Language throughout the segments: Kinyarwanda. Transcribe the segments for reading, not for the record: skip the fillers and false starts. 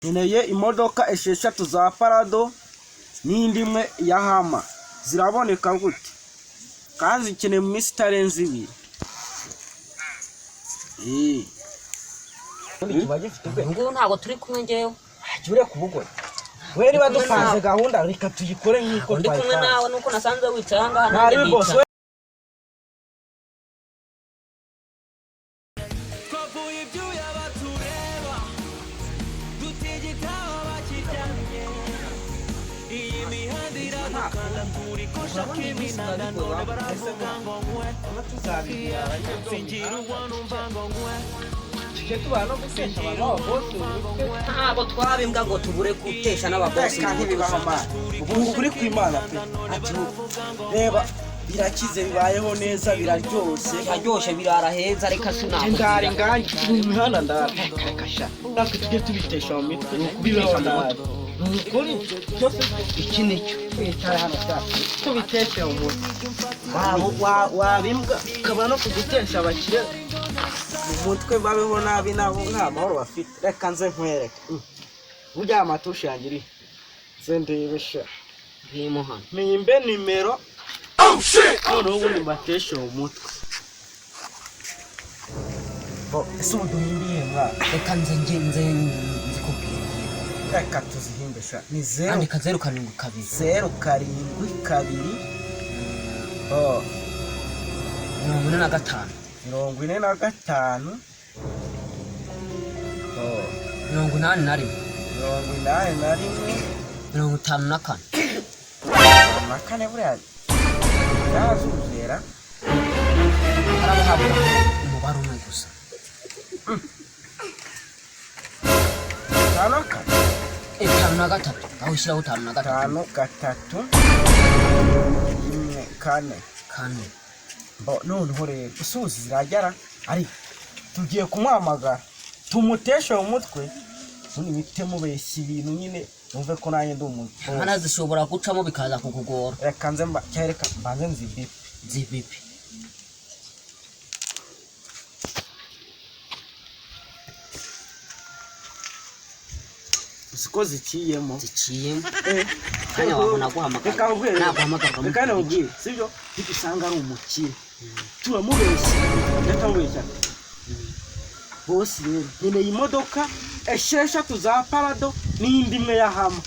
Nkeneye imodoka esheshatu za Prado n'indi imwe ya Hummer. Ziraboneka gute? Kandi zikeneye mu minsi itarenze 2. Kiba gifite ubwenge. Ngubu ntabwo turi kumwe ngewe. Jya ureka ubugoryi. We niba dupanze gahunda, reka tuyikore nk'uko Ndi kumwe twayipanze. nawe, nuko nasanze wicaye aha ngaha nanjye Ntari bose. ndicara. Twavuye ibyuya batureba, dutigita bakiryamye. Iyi mihanda iradukanda, turi koshaka iminanda, none baravuga ngo nkwe singira uwo numva ngo nkwe. Tujye tubana no gutesha abantu b'ababosi umutwe. Ntabwo twaba imbwa ngo tubure gutesha n'ababosi. Reka, ntibibaho mana. Ubu ukuri kw'Imana pe. Ati reba, birakize, bibayeho neza, biraryoshye. Biraryoshye, birara heza, reka. Ndara Sinakubwira. Ingange mu mihanda ndara. Reka reka sha, natwe tujye tubitesha mu mitwe. Ni ukubitesha mu nabi. Ni ukuri byose. Iki nicyo twicara hano sha, tubiteshe mu mutwe. Waba imbwa ukaba no kugutesha abakire mu mutwe, babeho nabi nabo nta mahoro bafite. Reka nze nkwereke. Burya aya matushe yanjye iri, nze ndebe sha. Ngimo hano. Mpimbe nimero, noneho ubundi mbateshe mu mutwe. Bo, ese ubu duhimbiye mwana? Reka nze nge nze nzikubwira. Reka tuzihimbe sha. Ni 0. Andika 072. 072, oh. 45. 45, oh. 81. 81. 54. Na kane. Buriya yazuzera. Haraba habura umubare umwe gusa. 54. 53, aho ushyiraho 53. 5 3 1 4. 4. Bo, noneho rero usuzi ziragera, ariko tugiye kumuhamagara tumuteshe mu mutwe, ubundi mpite mubeshya ibintu nyine, numve ko nanjye ndi umuntu. Hano zishobora gucamo bikaza kukugora. Reka nze mba cyangwa reka mbanze nzibipe. Zibipe. Uzi ko ziciyemo? Ziciyemo. Eh, Kanya wabona guhamagara. Reka nkubwire. Naguhamagara. Reka nkubwire, sibyo? Nidusanga ari umukire turamubeshya, ndatamubeshya. Boss, rero nkeneye imodoka esheshatu za Prado n'indi imwe ya Hummer.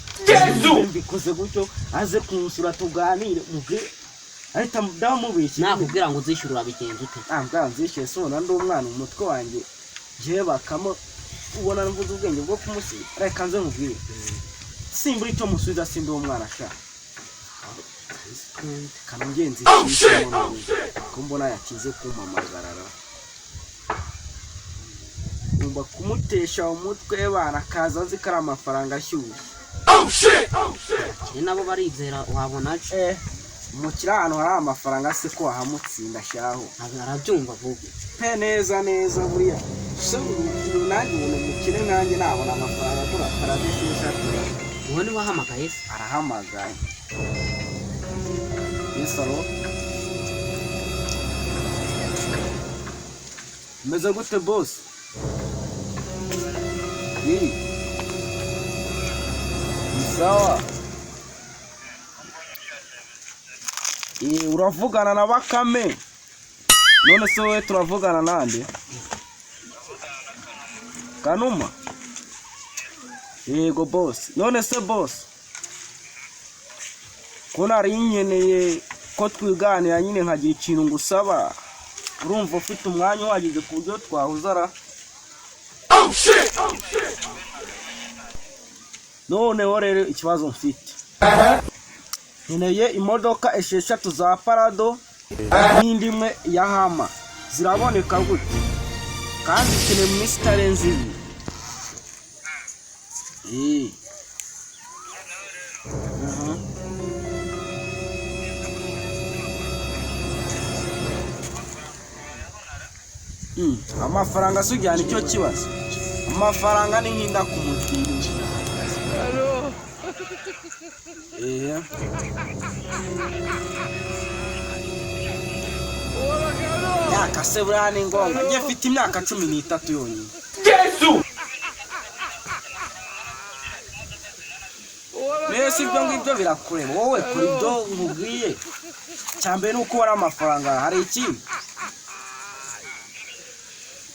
Mbikoze gutyo, aze kunsura tuganire, mubwire ahita ndamubeshya. Nakubwira ngo uzishyure, urabigenza ute? Ntabwo nzishyuye se? Ubona ndi umwana? Umutwe wanjye njyewe bakamo, ubona mvuze ubwenge bwo kumusiga? Reka nze mubwire, simbura icyo musubiza, sindi uwo mwana ashaka. Kanongenzi ko mbona yatinze kumpamagarara, ngomba kumutesha umutwe bana, akaza azi ko ari amafaranga ashyushye. Abakire nabo barizera, wabona aje. Eh, umukire ahantu hari amafaranga se ko wahamutsinda shaho? Arabyumva vuba. Pe, neza neza. Buriya se ubu nanjye ubona umukire nkanjye nabona amafaranga agura Prado esheshatu? Uwo niwe wahamagaye se? Arahamagaye. Isaro, umeze gute boss? Ni sawa. Uravugana na Bakame. None se wowe turavugana nande? Kanuma. Yego boss. None se boss, ko nari nkeneye ko twiganira nyine, nkagira ikintu ngusaba, urumva ufite umwanya uhagije ku buryo twahuza ra? Noneho rero ikibazo mfite, nkeneye imodoka esheshatu za Prado n'indi imwe ya Hummer. Ziraboneka gute? Kandi zikeneye mu minsi itarenze 2. Mhm. Amafaranga se ujyana icyo kibazo? Amafaranga ni nk'inda ku mutindi. Myaka se buriya ni ngombwa? Njye mfite imyaka 13 yonyine. Mbese ibyo ngibyo birakureba wowe, kora ibyo nkubwiye. Cyambere ni uko ubara amafaranga, hari ikindi?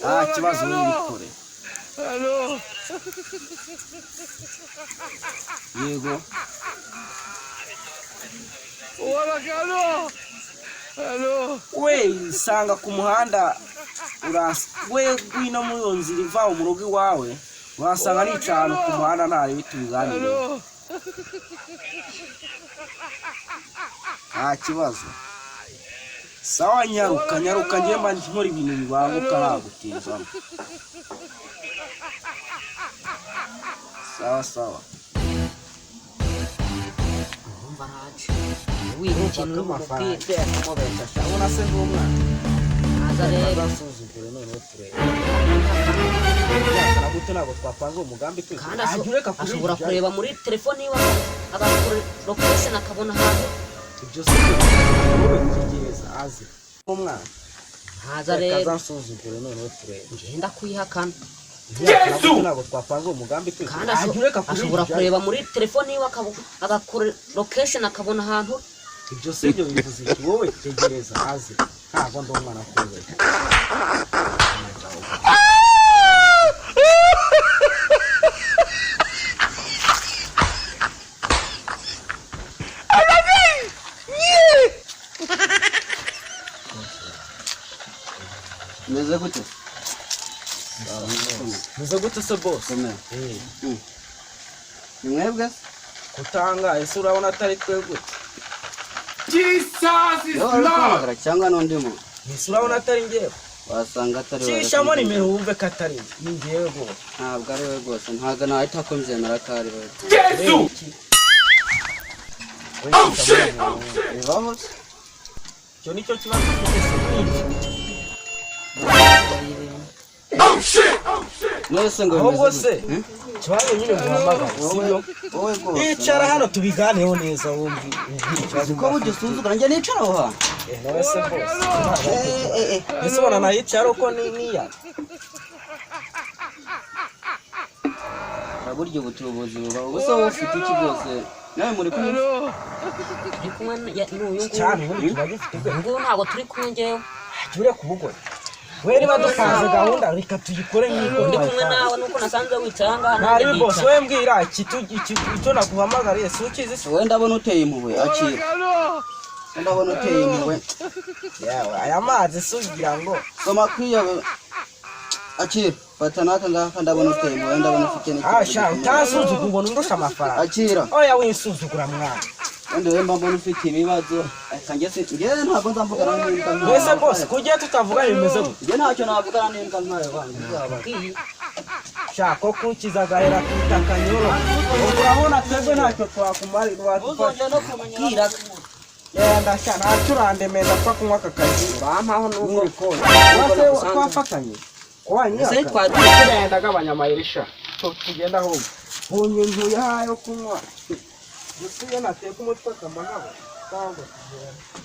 Nta kibazo, wibikore. Yego. We sanga ku muhanda, we ngwino muri iyo nzira iva mu rugo iwawe, urasanga nicaye ahantu ku muhanda, ntari tubiganire. Nta kibazo, sawa, nyaruka nyaruka, njye mba nkora ibintu bibanguka, ntagutinzamo. Sawa sawa. Urumva araje, wiha ikintu uri bumubwire. Kumubeshya sha, ubona se ndi umwana? Ntaza rero. Azasuzugure noneho turebe. Byakora gute? Ntabwo twapanze uwo mugambi twese. Kandi Ajya ureka ashobora kubivuga. kureba muri telefone iwe agakora location akabona ahantu. Ibyo si byo, wowe tegereza aze umwana. Ntaza Reka rero. azansuzugure noneho turebe. Ngenda kwihakana. Yesu, ntabwo twapanze uwo mugambi twese. Kandi Ajya ureka ashobora kubivuga. kureba muri telefone iwe agakora location akabona ahantu. Ibyo si byo, bivuze iki? Wowe tegereza aze, ntabwo ndi umwana kubeshya. Meze gute? Meze gute se, boss? Komera. Ni mwebwe se? Kutanga ese urabona atari twe gute? Niwe wari guhamagara cyangwa n'undi muntu? Ese urabona atari njyewe? Wasanga atari wowe. Cishamo nimero wumve ko atari njye, ni njyewe rwose. Ntabwo ari we rwose, ntabwo nahita kubyemera ko ari we. Yesu! Bibaho se? Icyo nicyo kibazo ufite se n'iki? None ngo Ahubwo bimeze se gute? Hmm? ikibazo nyine muhamagara sibyo? Wowe rwose. Icara hano tubiganireho neza, wumve umbwire ikibazo. Uko burya usuzugura njye nicara aho hantu? Eh, nawe se bose. Eh, eh, eh. Ese ubona nayicara uko ni niya? Burya ubutubuzi bubaho. Ubuse wowe ufite iki rwose? Nawe muri kumwe? Turi kumwe n'uyu nguyu. Cyane, ubundi tuba dufite Uyu nguyu ntabwo turi kumwe njyewe. Jya ureka ubugore. We niba dupanze gahunda, reka tuyikore nk'uko Ndi kumwe twayipanze. nawe nuko nasanze wicaye aha ngaha Ntari nanjye bose ndicara. we mbwira icyo naguhamagariye si ukizi se? Wowe ndabona uteye impuhwe, akira. Wowe ndabona uteye impuhwe. Yewe, aya mazi si ugira ngo Soma kwiya akira. Fata n'aka ngaka, ndabona uteye impuhwe, ndabona ufite n'ikibazo Ah, sha gikomeye. utansuzugura, ubona undusha amafaranga. Akira. Oya, winsuzugura mwana. Wenda wowe mba mbona ufite ibibazo. Reka njye njye ntabwo nzamvugana n'imbwa nkawe. Mbese bose kugiye tutavuganye bimeze gute? Njye ntacyo navugana n'imbwa nkawe wanjye. Bwiye. Sha ko kukiza agahera ku akanyoro. Ubwo urabona twebwe ntacyo twakumarira wadufasha. Uzongera no kumenya. Bwiraga. Yenda sha, ntacyo urandemeza, apfa kunywa aka kazi. Bampaho nubwo. N'ibikoni. Nubwo Wase nagusanze. twafatanye. Ko Ese twari tugenda agabanya amayeri sha. Tugenda ahubwo. Nkunye ntuye ayo kunywa. Gusa iyo nateka umutwe akamanaho. Cyangwa tugenda.